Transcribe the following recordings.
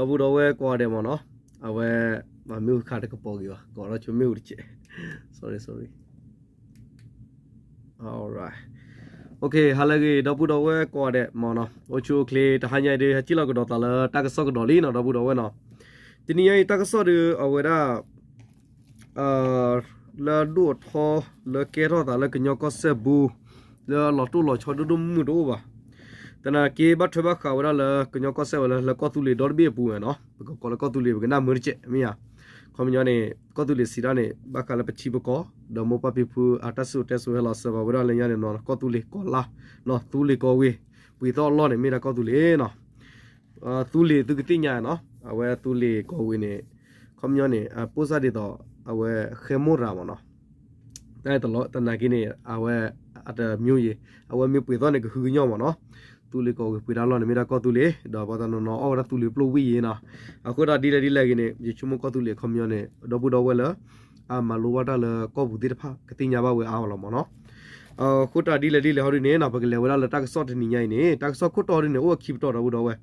ဒီပုၢ်ဒီဝဲၢ်ကိးဂၤဒဲးမ့ၢ်နီၤ, အဝဲ မ့ၣ်အူတခါတကပီၤဂ့ၤဘၣ်, ကိးထီၣ်ဆိမ့ၣ်အူတကဲး, sorry sorry, alright, ဟါလၢအဂ့ၤ ဒီပုၢ်ဒီဝဲၢ်ကိးဂၤဒဲးမ့ၢ်နီၤ, အိၣ်ဆူၣ်အိၣ်ချ့ တဟါညါအံၤဒုး ဟဲစံၣ်လီၤကဒီးသးလၢတၢ်ကစီၣ်ကဒီးလံနီၤ ဒီပုၢ်ဒီဝဲၢ်နီၤ, တနံၤညါအံၤတၢ်ကစီၣ်ဒုး အဝဲဒၣ် လၢအဒိၣ်အထီ လၢကဲထီၣ်သးလၢကညီကီၢ်စဲၣ်ပူၤ လၢလီၤတိၢ်လီၤဆီဒိၣ်ဒိၣ်မုၢ်မုၢ်တအိၣ်ဘၣ်. သနာ်က့ဘၣ်ထွဲဘၣ်ဃးဝဲဒၣ်လၢကညီကီၢ်စဲၣ်ဝဲလၢ လၢကီၢ်သူလ့ၤဒီတဘ့ၣ်အပူၤဝဲနီၤ, ပကကိးလၢကီၢ်သူလ့ၤ ပကနၢ်မုာ်တကဲး မ့ၢ်ဧါ. ခီပညီန့ၣ် ကီၢ်သူလ့ၤစံးတၢ်န့ၣ် ဘၣ်ဃးလၢပထံပကီၢ် ဒီးမိၢ်ပၢ်ဖံဖုအတၢ်စံၣ်စိၤတဲစိၤဟဲလီၤစၢၤဘၣ်ဝဲဒၣ်လၢညါန့ၣ်နီၤ, ကီၢ်သူလ့ၤကီၢ်လါ နီၤ, သူလ့ၤကီၢ်ဝ့ၢ် ပှ့ၤသီၣ်အလီၢ်န့ၣ် မ့ၢ်ဒၣ်ကီၢ်သူလ့ၤနီၤ. သူလ့ၤသုကသ့ၣ်ညါနီၤ, အဝဲသူလ့ၤကီၢ်ဝ့ၢ်န့ၣ် ခီပညီန့ၣ် အပိၢ်စၢ်ဒ်သိး အဝဲဃဲမိၢ်ရၤမ့ၢ်နီၤ, တၢ်တလီၤ သနာ်က့န့ၣ် အဝဲ အတမံၤယံၤ အဝဲမ့ၢ်ပှ့ၤသီၣ်န့ၣ် ကဟုကညီၢ်မ့ၢ်နီၤ. သူလ့ၤကီၢ်ဝ့ၢ်ပှ့ၤဒၣ်လီၢ်န့ၣ် မ့ၢ်ဒၣ်ကီၢ်သူလ့ၤ ဒီးပှၤတနီၤနီၤအီၣ်ဝဲဒၣ်သူလ့ၤပျိၢ်ဝံၣ်ယံၤနီၤ. အဃိတၢ်ဒ်လဲၣ်ဒ်လဲၣ်ဂ့ၤန့ၣ် ယဆိကမိၣ်ကီၢ်သူလ့ၤအခီပညီန့ၣ် ဒီပုၢ်ဒီဝဲၢ်လၢ အမၤလိဘၣ်တၢ်လၢကီၢ်ပူၤသ့ၣ်တဖၣ် ကသ့ၣ်ညါဘၣ်ဝဲအါအါလီၤမ့ၢ်နီၤ. အဃိတၢ်ဒ်လဲၣ်ဒ်လဲၣ်ဟီဒ်န့ၣ်နီၤ ပကလဲၤဝဲဒၣ်လၢတၢ်ကစီၣ်တနံၤညါအံၤန့ၣ် တၢ်ကစီၣ်ခိၣ်တီဒ်န့ၣ် အိၣ်အခံပတီၢ်ဒီပုၢ်ဒီဝဲၢ်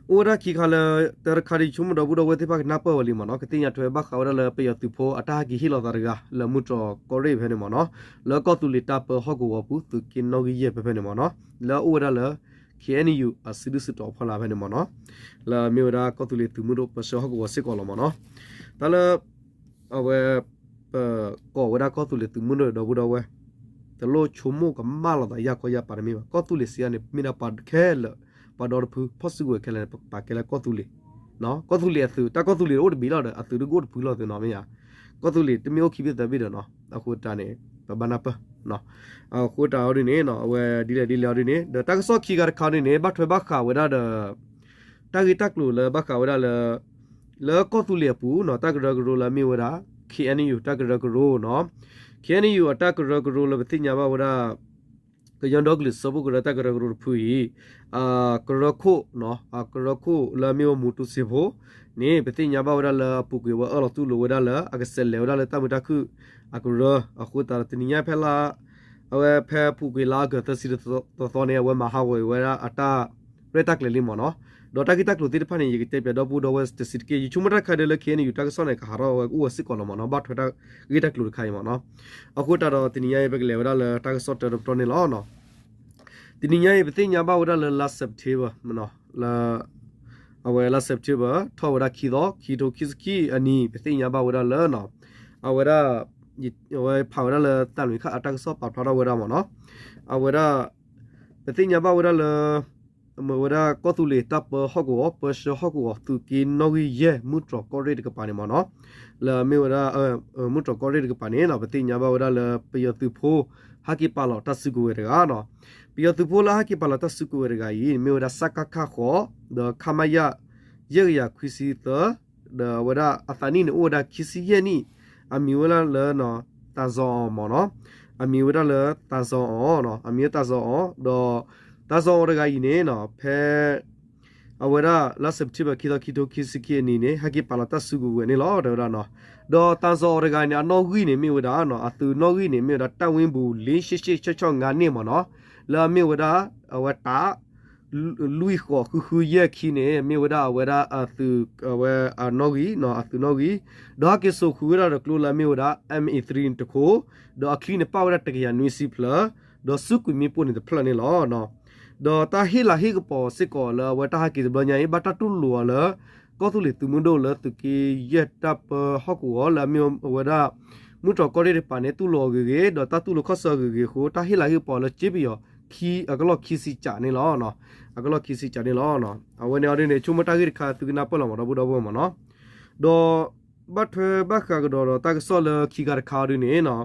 အိၣ်ဝဲဒၣ်ခံခါလၢ တၢ်တခါဒ်ယဆိကမိၣ်ဒီပုၢ်ဒီဝဲၢ်သ့ၣ်တဖၣ်ကနၢ်ပၢၢ်ဝဲလံမ့ၢ်နီၤ, ကသ့ၣ်ညါထွဲဘၣ်ဃးဝဲဒၣ်လၢပယီၤသုးဖိအတၢ်ဟဲက့ၤဟ့ၣ်လီၤသးတဂၤ လၢမုၢ်တြီၢ်ကီၢ်ရ့ၣ်ဖဲန့ၣ်မ့ၢ်နီၤ, လၢကီၢ်သူလ့ၤတၢ်ပၢဟီၣ်ကဝီၤပူၤ သုးက့နီၣ်ဂံၢ်ယဲၢ်ဖဲဖဲန့ၣ်မ့ၢ်နီၤ, လၢအအိၣ်ဝဲဒၣ်လၢ ခ့ၣ်အဲၣ်ယူၣ် အစုဒုၣ်စုတီၤအဖီလာ်ဖဲန့ၣ်မ့ၢ်နီၤ, လၢအမ့ၢ်ဝဲဒၣ်ကီၢ်သူလ့ၤသုးမုၢ်ဒိၣ်ပၢဆှၢဟီၣ်ကဝီၤစ့ၢ်ကီးလီၤမ့ၢ်နီၤ, တၢ်လၢ အဝဲ ပကိးဝဲဒၣ်ကီၢ်သူလ့ၤသုးမုၢ်ဒိၣ်ဒီပုၢ်ဒီဝဲၢ် တလိၣ်ဆိကမိၣ်ကမၣ်လိာ်သးယၢ်ခီယၢ်ပၤတမ့ၢ်ဘၣ်, ကီၢ်သူလ့ၤစံးတၢ်န့ၣ် မ့ၢ်ဒၣ်ပှၤခဲလၢာ် ပှၤဒီတဖု ဖီၣ်စုကဝဲၤခဲလၢာ်န့ၣ် ပပာ်ကဲလၢကီၢ်သူလ့ၤ, ကီၢ်သူလ့ၤအသုး တၢ်ကီၢ်သူလ့ၤအိၣ်တဘ့ၣ်လီၤဒီး အသုးဒုကအိၣ်တဖုလီၤသုးနီၤမ့ၢ်ဧါ, ကီၢ်သူလ့ၤတမ့ၢ်အိၣ်ခံဘ့ၣ်သၢဘ့ၣ်ဒီးနီၤ, အဃိတၢ်န့ၣ် ပဘၣ်နၢ်ပၢၢ် အဃိတၢ်အီၤဒ်န့ၣ် အဝဲဒ်လဲၣ်ဒ်လဲၣ်အီၤဒ်န့ၣ် ဒီးတၢ်ကစီၣ်ခံဂၤတခါဒ်န့ၣ် ဘၣ်ထွဲဘၣ်ဃးဝဲဒၣ်ဒီး တၢ်ဂ့ၢ်တၢ်ကျိၤလၢဘၣ်ဃးဝဲဒၣ်လၢ လၢကီၢ်သူလ့ၤအပူၤနီၤ တၢ်ကရၢကရိလၢအမ့ၢ်ဝဲဒၣ် ခ့ၣ်အဲၣ်ယူၣ် တၢ်ကရၢကရိနီၤ, ခ့ၣ်အဲၣ်ယူၣ် အတၢ်ကရၢကရိလၢပသ့ၣ်ညါဘၣ်ဝဲဒၣ် ကညီဒီကလုာ်စၢဖှိၣ်ကရၢတၢ်ကရၢကရိတဖုအံၤ ကရၢခိၣ် ကရၢခိၣ်လၢအမ့ၢ်ဝဲမူတူစ့ဖိန့ၣ် ပသ့ၣ်ညါဘၣ်ဝဲဒၣ်လၢအပူၤကွံာ်ဝဲအၢၣ်လီၤတူၢ်လိာ်ဝဲဒၣ်လၢ အကဆဲးလဲၤဝဲဒၣ်လၢတၢ်မုာ်တၢ်ခုၣ်အကရၢ, အဃိသတးဒီးတနံၤညါဖဲလါ အဝဲဖဲအပူၤကွံာ်လါအီကူးသၢဆံတသီန့ၣ် အဝဲမၤဟးဂီၤဝဲဒၣ်အတၢ်ရဲၣ်တၢ်ကျဲၤလံမ့ၢ်နီၤ, ဒီးတၢ်ဂ့ၢ်တၢ်ကျိၤသ့ၣ်တဖၣ်န့ၣ် ယကတဲပၠးဒီပုၢ်ဒီဝဲၢ်တဆံးတက့ၢ်. ယဆိကမိၣ်တၢ်ခါဒုးလၢ ခ့ၣ်အဲၣ်ယူၣ် တၢ်ကစီၣ်န့ၣ် ကဟးထီၣ်ဝဲကအိၣ်ဝဲစ့ၢ်ကီးလီၤမ့ၢ်နီၤ, ဘၣ်ထွဲတၢ်ဂ့ၢ်တၢ်ကျိၤတခါအံၤမ့ၢ်နီၤ, အဃိသတးဒီးတနံၤညါအံၤ ပကလဲၤဝဲဒၣ်လၢတၢ်ကစီၣ်တၢတပတီၢ်န့ၣ်လီၤ. တနံၤညါအံၤ ပသ့ၣ်ညါဘၣ်ဝဲဒၣ်လၢလါ September လၢ အဝဲလါ September ထီၣ်ဝဲဒၣ်ခံသီ ခံထိခံဆံခံအနံၤ ပသ့ၣ်ညါဘၣ်ဝဲဒၣ်လၢ အဝဲဒၣ် အဝဲဖးဝဲဒၣ်လၢသးလွံၢ်ခါအတၢ်ကစီၣ်ပာ်ဖျါထီၣ်ဝဲဒၣ်မ့ၢ်နီၤ, အဝဲဒၣ် ပသ့ၣ်ညါဘၣ်ဝဲဒၣ်လၢ မ့ၢ်ဝဲဒၣ်ကီၢ်သူလ့ၤတၢ်ပၢဟီၣ်ကဝီၤ ပၢဆှၢဟီၣ်ကဝီၤ သုးက့နီၣ်ဂံၢ်ယဲၢ် မုၢ်တြီၢ်ကီၢ်ရ့ၣ်တကပၤန့ၣ်မ့ၢ်နီၤ, လၢအမ့ၢ်ဝဲဒၣ် မုၢ်တြီၢ်ကီၢ်ရ့ၣ်တကပၤန့ၣ်နီၤ ပသ့ၣ်ညါဘၣ်ဝဲဒၣ်လၢပယီၤသုးဖိ ဟဲက့ၤပာ်လီၤတၢ်စုကဝဲၤတဂၤနီၤ, ပယီၤသုးဖိလၢဟဲက့ၤပာ်လီၤတၢ်စုကဝဲၤတဂၤအံၤ မ့ၢ်ဝဲဒၣ် စကခ ဃိး ဒီး ခမရ ယဲၢ်ကယၤခွံဆံသၢ ဒီးအဝဲဒၣ်အသးနံၣ်န့ၣ် အိၣ်ဝဲဒၣ်ခံဆံယဲၢ်နံၣ်, အမံၤဝဲဒၣ်လၢ သးစီၤအီၤမ့ၢ်နီၤ, အမံၤဝဲဒၣ်လၢသးစီၤအီၤ, အမံၤဝဲသးစီၤအီၤ, ဒီးသးစီၤအီၤတဂၤအံၤန့ၣ်နီၤ ဖဲ အဝဲဒၣ်လါ September ခံသီ ခံထိခံဆံခံအနံၤန့ၣ် ဟဲက့ၤပာ်လီၤတၢ်စုကဝဲၤန့ၣ်လီၤ တဲဝဲဒၣ်နီၤ, ဒီးသးစီၤအီၤတဂၤန့ၣ် အနီၣ်ဂံၢ်န့ၣ်မ့ၢ်ဝဲဒၣ်နီၤ အသုးနီၣ်ဂံၢ်န့ၣ် မ့ၢ်ဝဲဒၣ် တပ်ရင်းမူး လေးရှစ်ရှစ်ခြောက်ခြောက်ငါးန့ၣ်မ့ၢ်နီၤ, လၢအမ့ၢ်ဝဲဒၣ် အဝဲတၢ် လွံၢ်ဃိးဃုဃုယဲၢ်ခံန့ၣ် မ့ၢ်ဝဲဒၣ်အဝဲဒၣ်အသုး အဝဲအနီၣ်ဂံၢ်နီၤ အသုးနီၣ်ဂံၢ်, ဒီးဟဲက့ၤစိာ်ဃုာ်ဝဲဒၣ်ဒီးကျိလၢအမ့ၢ်ဝဲဒၣ် M A three န့ၣ်တခိၣ်, ဒီးအချံန့ၣ်ပာ်ဝဲဒၣ်တကယၤနွံဆံဖျၢၣ်, ဒီးစုကွံာ်မ့ၣ်ပိၢ်န့ၣ်တဖျၢၣ်န့ၣ်လီၤ. ဒီးတၢ်ဟ့ၣ်လၤဟ့ၣ်ကပီၤစ့ၢ်ကီးလၢအဝဲတၢ်ဟဲက့ၤတဘျီညါအံၤ ဘၣ်တၢ်တူၢ်လိာ်အီၤလၢ ကီၢ်သူလ့ၤသုးမုၢ်ဒိၣ်လၢသုးက့ယဲၢ်တၢ်ပၢဟီၣ်ကဝီၤလၢအမ့ၢ်ဝဲဒၣ် မုၢ်တြီၢ်ကီၢ်ရ့ၣ်တကပၤန့ၣ် တူၢ်လိာ်အီၤဂ့ၤဂ့ၤ ဒီးတၢ်တူၢ်လိာ်ခီၣ်ဆၢအီၤဂ့ၤဂ့ၤအဃိ တၢ်ဟ့ၣ်လၤဟ့ၣ်ကပီၤလၢစ့ပယီၤ အကလီၢ်ခံဆံကးန့ၣ်လီၤ. အကလီၢ်ခံဆံကးန့ၣ်လီၤ. အဝဲန့ၣ်အီၤဒ်န့ၣ် ဆိကမိၣ်တၢ်ဂ့ၢ်တခါသုကနၢ်ပၢၢ်လီၤမ့ၢ်ဒီပုၢ်ဒီဝဲၢ်မ့ၢ်နီၤ, ဒီးဘၣ်ထွဲဘၣ်ဃးကဒီးဒီးတၢ်ကစီၣ်လၢခံခါတခါအီၤဒ်န့ၣ်နီၤ,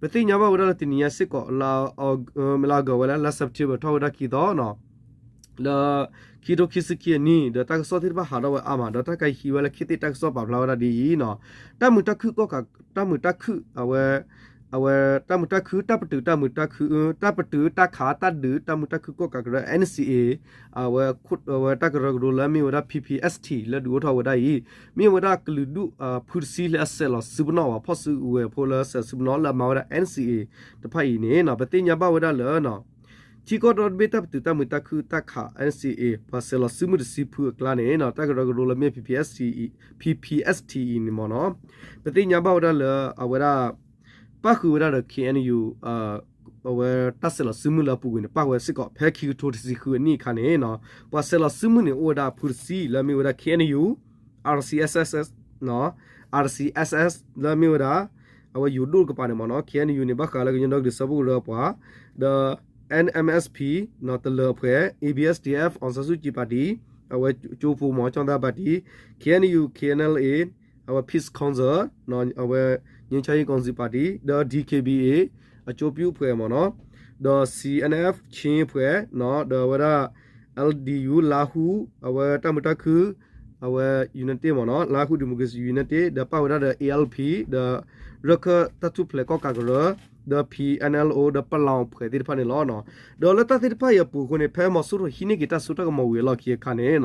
ပသ့ၣ်ညါဘၣ်ဝဲဒၣ်လၢတနံၤညါစ့ၢ်ကီး လါအီကူးဝဲလၢ လါ September ထီၣ်ဝဲဒၣ်ခံသီနီၤ လၢခံထိခံဆံခံအနံၤ ဒီးတၢ်ကစီၣ်သ့ၣ်တဖၣ်ဟးထီၣ်ဝဲအါမး ဒီးတၢ်ကဟံးဝဲလၢခံသ့ၣ်တၢ်ကစီၣ်ပာ်ဖျါဝဲဒၣ်ဒ်အံၤနီၤ, တၢ်မုာ်တၢ်ခုၣ်ကီၣ်ကး တၢ်မုာ်တၢ်ခုၣ် အဝဲ အဝဲတၢ်မုာ်တၢ်ခုၣ် တၢ်ပတုာ်တၢ်မုာ်တၢ်ခုၣ် တၢ်ပတုာ်တၢ်ခးတၢ်ဒုး တၢ်မုာ်တၢ်ခုၣ်ကီၣ်ကးကရၢ N C A အဝဲ အဝဲတၢ်ကရၢကရိလၢအမ့ၢ်ဝဲဒၣ် P P S T လၢဒုးအိၣ်ထီၣ်ဝဲဒၣ်အံၤ မ့ၢ်ဝဲဒၣ်ကလုာ်ဒူၣ်ဖုတဆံလၢအဆဲးလီၤစုပနီၣ်ဘၣ် ဖီၣ်စုကဝဲၤဖိလၢအဆဲးလီၤစုပနီၣ်လၢအမၤဝဲဒၣ် N C A တဖၣ်အံၤန့ၣ်နီၤ ပသ့ၣ်ညါဘၣ်ဝဲဒၣ်လၢ ထံကီၢ်ဒီတဘ့ၣ်တၢ်ပတုာ်တၢ်မုာ်တၢ်ခုၣ်တၢ်ခး N C A ပှၤဆဲးလီၤစုမုၢ်တဆံဖုအကျါန့ၣ် တၢ်ကရၢကရိလၢမ့ၢ် P P S T P P S T အံၤန့ၣ်မ့ၢ်နီၤ, ပသ့ၣ်ညါဘၣ်ဝဲဒၣ်လၢအဝဲဒၣ် ပၣ်ဃုာ်ဝဲဒၣ်ဒီး K N U အဝဲတၢ်ဆဲးလီၤစုမုၢ်လၢအပူၤကွံာ်န့ၣ် ပၣ်ဝဲစ့ၢ်ကီး ဖဲခံကထိတဆံဃုအနံၣ်အခါန့ၣ်နီၤ, ပှၤဆဲးလီၤစုမုၢ်န့ၣ် အိၣ်ဝဲဒၣ်အဖုတဆံလၢအမ့ၢ်ဝဲဒၣ် K N U, R C S S, R C S S လၢအမ့ၢ်ဝဲဒၣ် အဝဲယိၤဒိၣ်တကပၤန့ၣ်မ့ၢ်နီၤ, K N U န့ၣ် ဘၣ်ဃးလၢကညီဒီကလုာ်စၢဖှိၣ်ကရၢပှၤ, ဒီး N M S P တလၢၤအဖှဲး, A B S D F အောင်ဆန်းစုကြည်ပါတီ, အဝဲကၠိဖိမ့ၢ် ကၠီၣ်သၣ်ပါတီ, K N U K N L A အဝဲ Peace Council အဝဲ ငြိမ်းချမ်းရေးကောင်စီပါတီ, ဒီး D K B A အကျိုးပြုအဖွဲ့မ့ၢ်နီၤ, ဒီး C N F ချင်းအဖွဲ့, ဒီးအဝဲဒၣ် L D U လါဟူ, အဝဲတၢ်မုာ်တၢ်ခုၣ်, အဝဲ United မ့ၢ်နီၤ, လါဟူ Democracy United ဒီးပၣ်ဝဲဒၣ်ဒီး A L P ဒီး ရခၢၣ်တၢ်ထူၣ်ဖျဲးကီၣ်ကးကရၢ, ဒီး P N L O ဒီးပလီၣ်အဖွဲ့သ့ၣ်တဖၣ်န့ၣ်လီၤ. ဒီးလၢတၢ်သ့ၣ်တဖၣ်အံၤအပူၤအဃိန့ၣ် ဖဲမီၤစိရိၤဟံးန့ၢ်က့ၤတၢ်စိတၢ်ကမီၤဝံၤအလီၢ်ခံအခါန့ၣ်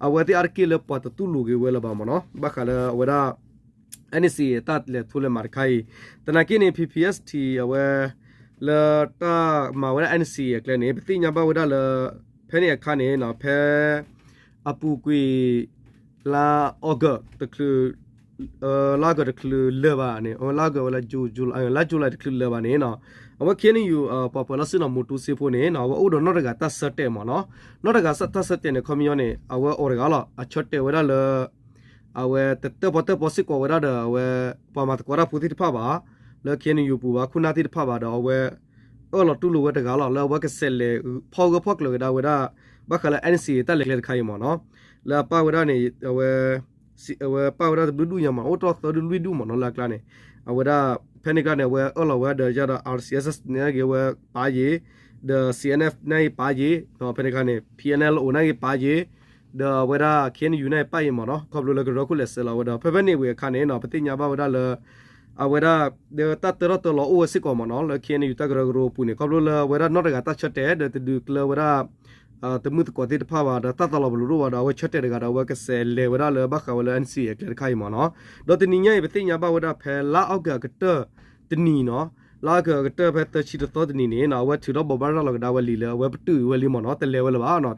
အဝဲသ့ၣ်အါတက့ၢ်လၢပှၤတတူၢ်လိာ်က့ၤဝဲလၢၤဘၣ်မ့ၢ်နီၤ, ဘၣ်ဃးလၢအဝဲဒၣ် N C A အတၢ်လဲၤထူလဲၤမၤတခါအံၤ, သနာ်က့န့ၣ် P P S T အဝဲ လၢတၢ်မၤဝဲဒၣ် N C A အကျဲန့ၣ် ပသ့ၣ်ညါဘၣ်ဝဲဒၣ်လၢ ဖဲန့ၣ်အခါန့ၣ် ဖဲ အပူၤကွံာ် လါ August တချုး လါ August တချုးလၢၤဘၣ်န့ၣ်, လါ August ဝဲလၢ July လါ July တချုးလၢၤဘၣ်န့ၣ် အဝဲ K N U ပှၤပၢၤလီၢ်ဆ့ၣ်နီၤ မူတူစ့ဖိန့ၣ် အဝဲအိၣ်ဒီးနီၢ်တဂၤတၢ်ဆၢတဲာ်မ့ၢ်နီၤ, နီၢ်တဂၤတၢ်ဆၢတဲာ်န့ၣ် ခီပညီန့ၣ် အဝဲအိၣ်တဂၤလီၤ, အဆၢတဲာ်ဝဲဒၣ်လၢ အဝဲတၢၣ်ပီၣ်တၢၣ်ပီစ့ၢ်ကီးဝဲဒၣ်ဒီး အဝဲ ပှၤမၤသကိးတၢ်ဖိသ့ၣ်တဖၣ်ဘၣ်, လၢ K N U ပူၤဘၣ် ခိၣ်နၢ်သ့ၣ်တဖၣ်ဘၣ်ဒီး အဝဲ အၢၣ်လီၤတူၢ်လိာ်ဝဲတဂၤလီၤ လၢအဝဲကဆဲးလဲၤဖီၣ်ဂၢၢ်ဖီၣ်ကျၢၤကဒါဝဲဒၣ် ဘၣ်ဃးလၢ N C A တၢ်လဲၤကျဲတခါအံၤမ့ၢ်နီၤ, လၢအပၣ်ဝဲဒၣ်န့ၣ် အဝဲ အဝဲပၣ်ဝဲဒၣ်တဘျုးဒူၣ်ညါမ့ၢ်နီၤ, အိၣ်တ့ၢ်သၢဒူၣ်လွံၢ်ဒူၣ်မ့ၢ်နီၤ လၢအကျါန့ၣ်, အဝဲဒၣ် ဖဲန့ၣ်ကျါန့ၣ် အဝဲအၢၣ်လီၤဝဲဒီးယၤဒီး R C S S န့ၣ်ဂ့ၤ အဝဲပာ်ယ့ၤ, ဒီး C N F န့ၣ်ဂ့ၤပာ်ယ့ၤ, ဖဲန့ၣ်ခါန့ၣ် P N L O န့ၣ်ဂ့ၤပာ်ယ့ၤ, ဒီးအဝဲဒၣ် K N U န့ၣ်ဂ့ၤပာ်ယ့ၤမ့ၢ်နီၤ, ခီဖျိလၢကရၢခိၣ်လဲၤဆဲးလီၤဝဲဒီး ဖဲဖဲန့ၣ်ဝံၤအခါန့ၣ်နီၤ ပသ့ၣ်ညါဘၣ်ဝဲဒၣ်လၢ အဝဲဒၣ် ဒီးတၢ်တၢထီၣ်တၢလီၤအိၣ်ဝဲစ့ၢ်ကီးမ့ၢ်နီၤ လၢ K N U တၢ်ကရၢကရိအပူၤန့ၣ် ခီဖျိလၢအဝဲဒၣ်နီၢ်တဂၤတၢ်ဆၢတဲာ်ဒီးတဒုးကျၢၤဝဲဒၣ် တမုၢ်သကိးသ့ၣ်တဖၣ်ဘၣ်ဒီးတၢ်သးလီၤပလိာ်ဒိၣ်ဘၣ်ဒီး အဝဲဆၢတဲာ်တဂၤဒီး အဝဲကဆဲးလဲၤဝဲဒၣ်လၢဘၣ်ဃးဝဲလၢ N C A အကျဲတခါအံၤမ့ၢ်နီၤ. ဒီးတနံၤညါအံၤ ပသ့ၣ်ညါဘၣ်ဝဲဒၣ်ဖဲလါအီကူးအကတၢၢ်တနံၤနီၤ, လါအီကူးအကတၢၢ်ဖဲသၢဆံတသီတနံၤန့ၣ် အဝဲထုးထီၣ်ဘိးဘၣ်ရၤလီၤကဒါဝဲလံာ်လၢ အဝဲပတုာ်ဝဲလံမ့ၢ်နီၤ, တလဲၤဝဲလၢၤဘၣ်နီၤ,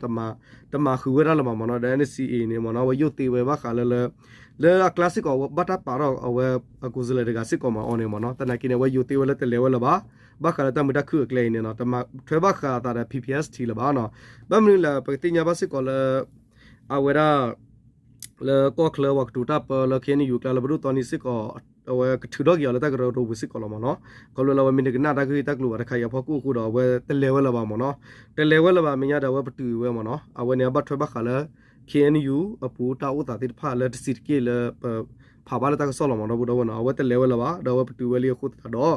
တမၤဃုာ်ဝဲဒၣ်လၢၤဘၣ်မ့ၢ်နီၤ, ဒီး N C A န့ၣ်မ့ၢ်နီၤ အဝဲယိၣ်သ့ဝဲဘၣ်ဃးလၢလၢ လၢအကျါစ့ၢ်ကီး ဘၣ်တၢ်ပာ်ထီၣ်အဝဲအကိုယ်စားလှယ်တဂၤစ့ၢ်ကီးမ့ၢ်အီၤန့ၣ်မ့ၢ်နီၤ, သနာ်က့န့ၣ် အဝဲယိၣ်သ့ဝဲလၢတလဲၤဝဲလၢၤဘၣ်, ဘၣ်ဃးလၢတၢ်မုာ်တၢ်ခုၣ်အကျဲအံၤန့ၣ်နီၤ, တမၤထွဲဘၣ်ဃးအသးဒီး P P S T လၢၤဘၣ်နီၤ. ဘၣ်မနုၤလဲၣ် ပကသ့ၣ်ညါဘၣ်စ့ၢ်ကီးလၢ အဝဲဒၣ် လၢကီၢ်ချၢပှၤကတိၤတၢ်ပၢလၢ K N U အကျါလၢပဒိၣ်တီနံၤစ့ၢ်ကီး အဝဲကထုးထီၣ်က့ၤအီၤလၢတၢ်ကရၢကရိပူၤစ့ၢ်ကီးလီၤမ့ၢ်နီၤ, ခီဖျိလၢအဝဲမ့ၢ်တကနၣ်တၢ်ဂ့ၢ်တၢ်ကျိၤဘၣ်တခါအံၤအဖီခိၣ်အဃိဒီး အဝဲတလဲၤဝဲလၢၤဘၣ်မ့ၢ်နီၤ, တလဲၤဝဲလၢၤဘၣ် မဲာ်ညါဒီး အဝဲပတုာ်ဝဲမ့ၢ်နီၤ, အဝဲန့ၣ် အဘၣ်ထွဲဘၣ်ဃးလၢ K N U အပူၤတၢ်အိၣ်သးသ့ၣ်တဖၣ်လၢတဆံးတက့ၢ်လၢ ပဖးဘၣ်လၢတၢ်ကစီၣ်လီၤမ့ၢ်နီၤ, ဒီပုၢ်ဒီဝဲၢ်နီၤ, အဝဲတလဲၤဝဲလၢၤဘၣ် ဒီးအဝဲပတုာ်ဝဲလံအဃိသတးဒီး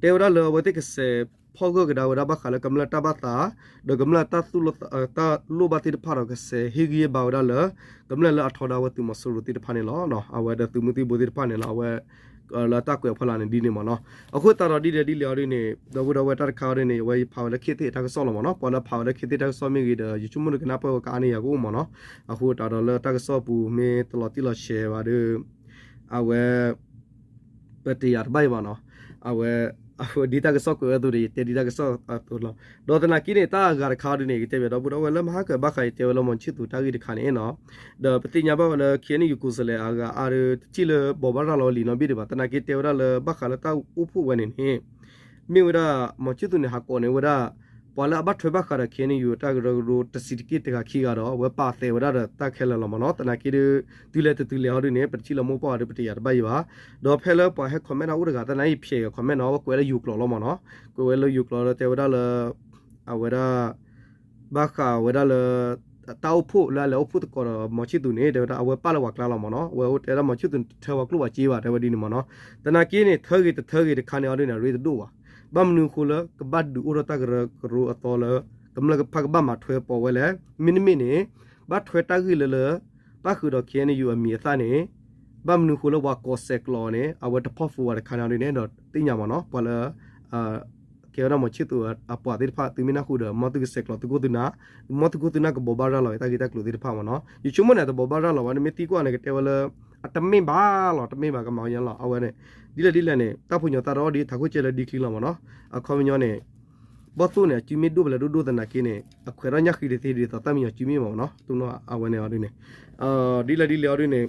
တဲဝဲဒၣ်လၢအဝဲသ့ၣ်ကဆဲးဖီၣ်ဂၢၢ်ကဒါဝဲဒၣ်ဘၣ်ဃးလၢကမျၢၢ်တၢ်ဘၣ်သး ဒီးကမျၢၢ်တၢ်လိၣ်ဘၣ်သ့ၣ်တဖၣ်ဒီး ကဆဲးဟ့ၣ်ဂံၢ်ဟ့ၣ်ဘါဝဲဒၣ်လၢ ကမျၢၢ်လၢအထီဒါဝဲသုးမီၤစိရိၤသ့ၣ်တဖၣ်န့ၣ်လီၤ. အဝဲဒီးသုးမုၢ်သံၣ်ဘိသ့ၣ်တဖၣ်န့ၣ်လီၤ. အဝဲ လၢတၢ်ကွဲးအဖီလာ်န့ၣ်ဒ်န့ၣ်မ့ၢ်နီၤ. အဃိသတးဒီးဒ်လဲၣ်ဒ်လဲၣ်အီၤဒ်န့ၣ် ဒီပုၢ်ဒီဝဲၢ်တၢ်တခါအီၤဒ်န့ၣ် အဝဲယဖးဝဲလၢခ့သ့ၣ်တၢ်ကစီၣ်လီၤမ့ၢ်နီၤ. ပှၤလၢဖးဝဲလၢခ့သ့ၣ်တၢ်ကစီၣ်မ့ၢ်ဂ့ၤဒီး ယဆိကမိၣ်နကနၢ်ပၢၢ်ဝဲကအါန့ၢ်ယၤကအိၣ်မ့ၢ်နီၤ. အဃိသတးဒီးလၢတၢ်ကစီၣ်ပူၤမ့ၢ်တလီၤတံၢ်လီၤဆဲးဘၣ်ဒီး အဝဲ ပတယာ်တဘၣ်အံၤဘၣ်နီၤ. အဝဲ ဒ်တၢ်ကစီၣ်ကွဲးဝဲအသိးဒီး ယတဲဒ်တၢ်ကစီၣ်အသိးလီၤ. ဒီးသနာ်က့န့ၣ် တၢ်အဂၤတခါအီၤဒ်န့ၣ် ယကတဲဘၣ်ဒီပုၢ်ဒီဝဲၢ်လၢမဟါကဘၣ်ဃး ယတဲဝဲလၢမီၤဆံၣ်သူးတၢ်ဂ့ၢ်တခါန့ၣ်နီၤ. ဒီးပသ့ၣ်ညါဘၣ်ဝဲလၢ ခ့ၣ်အဲၣ်ယူၣ် ကိုယ်စားလှယ် အဂၤအါဒီး တထံၣ်လၢဘိးဘၣ်ရၤလီၤဝဲလံနီၤဘ့ၣ်ဒံးဘၣ်. သနာ်က့တဲဝဲဒၣ်လၢဘၣ်ဃးလၢတၢ်အိၣ်ဖှိၣ်ဝဲန့ၣ်န့ၣ် မ့ၢ်ဝဲဒၣ် မီၤဆံၣ်သူးန့ၣ် ဟးကိးန့ၢ်ဝဲဒၣ် ပှၤလၢအဘၣ်ထွဲဘၣ်ဃးဒီး ခ့ၣ်အဲၣ်ယူၣ် တၢ်ကရၢကရိတဆံးတက့ၢ်တဂၤခံဂၤဒီး အဝဲပာ်သဲးဝဲဒၣ်ဒီးတၢ်ခဲလၢာ်လီၤမ့ၢ်နီၤ. သနာ်က့ဒီး တုၤလဲၤတတုၤလဲၤဟီဒ်န့ၣ် ပတထံၣ်လၢမိၢ်ပှၢ်ဒီး ပတယာ်တဘၣ်အံၤဘၣ်. ဒီးဖဲလၢပှၤဟဲ comment အိၣ်တဂၤ သနာ်က့ဖျဲးဂ့ၤ comment နီၤ အဝဲကွဲးလၢယိၤကျိာ်လီၤမ့ၢ်နီၤ. ကွဲးဝဲလၢယိၤကျိာ်လၢတဲဝဲဒၣ်လၢ အဝဲဒၣ် ဘၣ်ဃးဝဲဒၣ်လၢ တၢ်အိၣ်ဖှိၣ်လၢအလဲၤအိၣ်ဖှိၣ်သကိးဒီး မီၤဆံၣ်သူးန့ၣ် တဲဝဲဒၣ် အဝဲပာ်လၢပှၤကျါလီၤမ့ၢ်နီၤ. အဝဲအိၣ်တဲဒၣ် မီၤဆံၣ်သူးန့ၣ် တထၢပှၤကျိၣ်ပှၤစ့ဘၣ် တဲဝဲဒ်န့ၣ်မ့ၢ်နီၤ. သနာ်က့န့ၣ် ထၢဂ့ၤတထၢဂ့ၤတခါန့ၣ်အီၤဒ်န့ၣ် အရ့တဒိၣ်ဘၣ်. ဘၣ်မနုၤအဃိလၢ ကဘၣ်ဒုးအိၣ်ထီၣ်တၢ်ကရၢကရိအသီလၢ ကမျၢၢ်ကဖၣ်ကဘၣ်မၤထွဲပီဝဲလဲၣ်. မ့တမ့ၢ်န့ၣ် ဘၣ်ထွဲတၢ်ဂ့ၢ်လၢလၢ ပၣ်ဃုာ်ဒီး ခ့ၣ်အဲၣ်ယူၣ် အမံၤအသၣ်န့ၣ် ဘၣ်မနုၤအဃိလၢပှၤကိးဆဲးကျိးအီၤန့ၣ် အဝဲတဖီၣ်ဖိဝဲတခါန့ၣ်အီၤဒ်န့ၣ်ဒီး သ့ၣ်ညါမ့ၢ်နီၤ. ပှၤလၢ ကဲဝဲဒၣ်မီၤဆံၣ်သူးအပှၤသ့ၣ်တဖၣ် သုမ့ၢ်နၢ်ဟူဒီး မ်သုကဆဲးကျိးသုခိၣ်သုနၢ်, မ်သုခိၣ်သုနၢ်ကဘိးဘၣ်ရၤလီၤတၢ်ဂ့ၢ်တၢ်ကျိၤသ့ၣ်တဖၣ်မ့ၢ်နီၤ. ယဆိကမိၣ်န့ၣ် တဘိးဘၣ်ရၤလီၤဘၣ် နမ့ၢ်သံကွၢ်န့ၣ် ကတဲဝဲလၢ အတမ့ၢ်ဘၣ်လီၤ တမ့ၢ်ဘၣ်ကမၤညါလီၤ အဝဲန့ၣ် ဒ်လဲၣ်ဒ်လဲၣ်န့ၣ် တၢ်ဖိညိးသးဒီးအီၤဒ်ထးခိၣ်ကဲလၢဒ်ချံလီၤမ့ၢ်နီၤ. အခီပညီန့ၣ် ဘီၣ်သိၣ်န့ၣ် အစုမ့ၣ်ဒိၣ်ဖဲလဲၣ်ဒိၣ်ဒိၣ်သနာ်က့န့ၣ် အခွဲးထီၣ်ညၣ်ဃံတသ့ဒ်သိးသၣ်မံယီၤစုမ့ၣ်မ့ၢ်နီၤ, တိၢ်နီၣ်အဝဲန့ၣ်အီၤဒ်န့ၣ်, ဒ်လဲၣ်ဒ်လဲၣ်အီၤဒ်န့ၣ်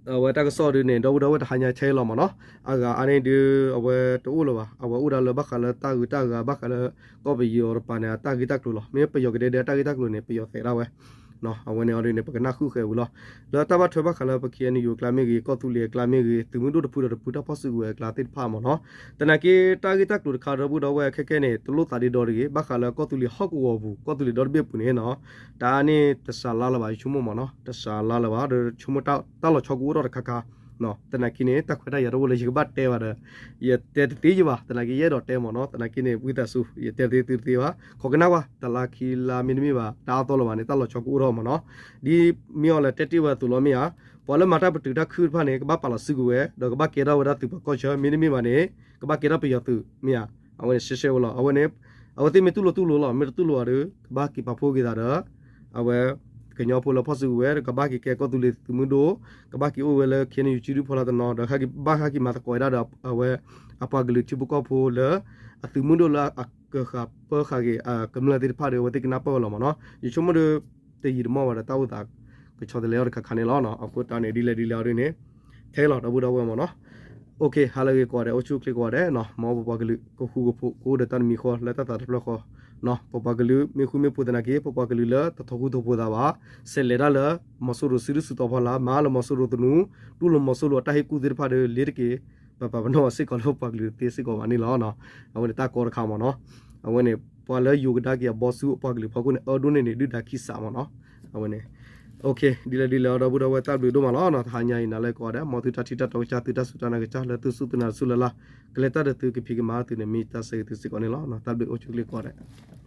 အဝဲတၢ်ကစီၣ်ဒ်န့ၣ် ဒီပုၢ်ဒီဝဲၢ်တဟါညါထဲလီၤမ့ၢ်နီၤ, အဂၤအါန့ၢ်ဒုး အဝဲတအိၣ်လၢၤဘၣ်, အဝဲအိၣ်ဒၣ်လၢဘၣ်ဃးလၢတၢ်ဂုၤတၢ်ဂၤ ဘၣ်ဃးလၢ ကီၢ်ပယီၤတပၤန့ၣ် အတၢ်ဂ့ၢ်တၢ်ကျိၤလီၤ. မ့ၢ်ပယီၤကဒဲဒဲတၢ်ဂ့ၢ်တၢ်ကျိၤန့ၣ် ပယီၤသဲးဒၣ်ဝဲ အဝဲန့ၣ်အီၤဒ်န့ၣ် ပကနၣ်ဃုာ်ဃဲၤဝံၤလီၤ. လၢတၢ်ဘၣ်ထွဲဘၣ်ဃးလၢပ ခ့ၣ်အဲၣ်ယူၣ် အကျါမ့ၢ်ဂ့ၤ, ကီၢ်သူလ့ၤအကျါမ့ၢ်ဂ့ၤ, သုးမုၢ်ဒိၣ်တဖုဒီးတဖုတၢ်ဖီၣ်စုကဝဲၤအကျါသ့ၣ်တဖၣ်မ့ၢ်နီၤ, သနာ်က့ တၢ်ဂ့ၢ်တၢ်ကျိၤတခါ ဒီပုၢ်ဒီဝဲၢ် ခဲကဲန့ၣ် တလိၣ်သးဒ့ဒီတဂ့ၤ, ဘၣ်ဃးလၢကီၢ်သူလ့ၤဟီၣ်ကဝီၤပူၤ ကီၢ်သူလ့ၤဒီတဘ့ၣ်အပူၤန့ၣ်နီၤ, တၢ်န့ၣ်တစှၤလါလၢၤဘၣ် ယဆိကမိၣ်မ့ၢ်နီၤ, တစှၤလါလၢၤဘၣ် ဒီးဆိကမိၣ်တၢ်လီၤဆီကအိၣ်ထီၣ်တခါခါ သနာ်က့န့ၣ် တၢ်ခွဲးတၢ်ယာ်တအိၣ်လၢယကဘၣ်တဲဘၣ်ဒီး ယတဲတသ့ယဘၣ်, သနာ်က့ယအဲၣ်ဒိးတဲမ့ၢ်နီၤ, သနာ်က့န့ၣ် ဝံသးစူၤ ယတဲတသ့သုတသ့ဘၣ်, ခိးကနၣ်ကွၢ် တလါခံလါမ့တမ့ၢ်ဘၣ် တၢ်အါသီလၢၤဘၣ်န့ၣ် တၢ်လီၤဆီကအိၣ်ထီၣ်မ့ၢ်နီၤ, ဒ်မ့ၢ်အီၤလဲၤတဲတ့ၢ်ဝဲအသိးလီၤမ့ၢ်ဧါ, ပှၤလၢမၤတၢ်ပတုာ်တၢ်ခုၣ်တဖၣ်န့ၣ် ကဘၣ်ပာ်လီၤစုကဝဲၤ ဒီးကဘၣ်ကဲထီၣ်ဝဲဒၣ်သုးပှၤကီၢ်ဆၢ မ့တမ့ၢ်ဘၣ်န့ၣ် ကဘၣ်ကဲထီၣ်ပယီၤသုးမ့ၢ်ဧါ, အဝဲန့ၣ်ရှဲရှဲဝဲလီၤ, အဝဲန့ၣ် အဝဲသ့ၣ်မ့ၢ်တူၢ်လိာ်တူၢ်လိာ်လီၤ, မ့ၢ်တတူၢ်လိာ်ဘၣ်ဒီး ကဘၣ်က့ၤပာ်ဖှိၣ်က့ၤသးဒီး အဝဲ ကညီဖိလၢဖီၣ်စုကဝဲၤ ကဘၣ်က့ၤကဲကီၢ်သူလ့ၤသုးမုၢ်ဒိၣ်, ကဘၣ်က့ၤအိၣ်ဝဲလၢ ခ့ၣ်အဲၣ်ယူၣ် စုဒုၣ်ဖီလာ်တနီၤ ဒီးဘၣ်ဟဲက့ၤမၤသကိးဝဲဒၣ်ဒီး အဝဲ အပှၤကလုာ်ထံဖိကီၢ်ဖိလၢ အသုးမုၢ်ဒိၣ်လၢအကဃၣ်ပၢဃာ်က့ၤ ကမျၢၢ်သ့ၣ်တဖၣ်ဒီး အဝဲသ့ၣ်ကနၢ်ပၢၢ်ဝဲလီၤမ့ၢ်နီၤ, ယဆိကမိၣ်ဒီး တယံာ်တမီၢ်ဘၣ်ဒီး တၢ်အိၣ်သးကဆီတလဲအီၤတခါခါန့ၣ်လီၤ, အဃိတၢ်န့ၣ် ဒ်လဲၣ်ဒ်လဲၣ်အီၤဒ်န့ၣ် ထဲလီၤ ဒီပုၢ်ဒီဝဲၢ်မ့ၢ်နီၤ, ဟါလၢအဂ့ၤကိးဂၤဒဲး အိၣ်ဆူၣ်အိၣ်ချ့ကိးဂၤဒဲးနီၤ, မ်ပပှၤကလုာ်ကဃူကဖိး ကအိၣ်ဒီးတၢ်တမံၤဃီလၢတၢ်သးတဖျၢၣ်ဃီ ပပှၤကလုာ်မ့ၢ်ဃူမ့ၢ်ဖိးသနာ်က့ ပပှၤကလုာ်လၢတထီၣ်ဃူထီၣ်ဖိးသးဘၣ်, ဆဲးလဲၤတၢ်လၢ မီၤစိရိၤစုဒုၣ်စုတီၤဖီလာ် မၤလၢမီၤစိရိၤသနူ, တူၢ်လိာ်မီၤစိရိၤအတၢ်ဟ့ၣ်ကူၣ်သ့ၣ်တဖၣ်ဒီး လ့ၤတက့ၤ ပပာ်ပနီၣ်အီၤစ့ၢ်ကီးလၢပပှၤကလုာ်သ့စ့ၢ်ကီးဘၣ်န့ၣ်လီၤ, အဝဲန့ၣ်တၢ်ကီတခါမ့ၢ်နီၤ, အဝဲန့ၣ် ပှၤလၢယိၤကဒါက့ၤအဘီဆူအပှၤကလုာ်ဖီခိၣ်န့ၣ် အၢဒိၣ်န့ၢ်န့ၣ် ဒုၣ်ဒါခံစးမ့ၢ်နီၤ, အဝဲန့ၣ် ဒ်လဲၣ်ဒ်လဲၣ်အီၤ ဒီပုၢ်ဒီဝဲၢ် တၢ်ဘျုးဒိၣ်မးလီၤ, တဟါညါအံၤ နၤလၢကိးဂၤဒဲး မ်သုတၢ်ထံၣ်တၢ်တီကစၢ် သုတၢ်စူၢ်တၢ်နာ်ကစၢ် လၢသုစူၢ်သုနာ်တစူၢ်လၢ်လၢ် ကလဲၤတၢ်ဒီးသုကဖံးကမၤသုန့ၣ် မ့ၢ်တၢ်ဆၢဂ့ၤသုစ့ၢ်ကီးန့ၣ်လီၤ, တၢ်ဘျုးအိၣ်ဆူၣ်အိၣ်ချ့ကိးဂၤဒဲး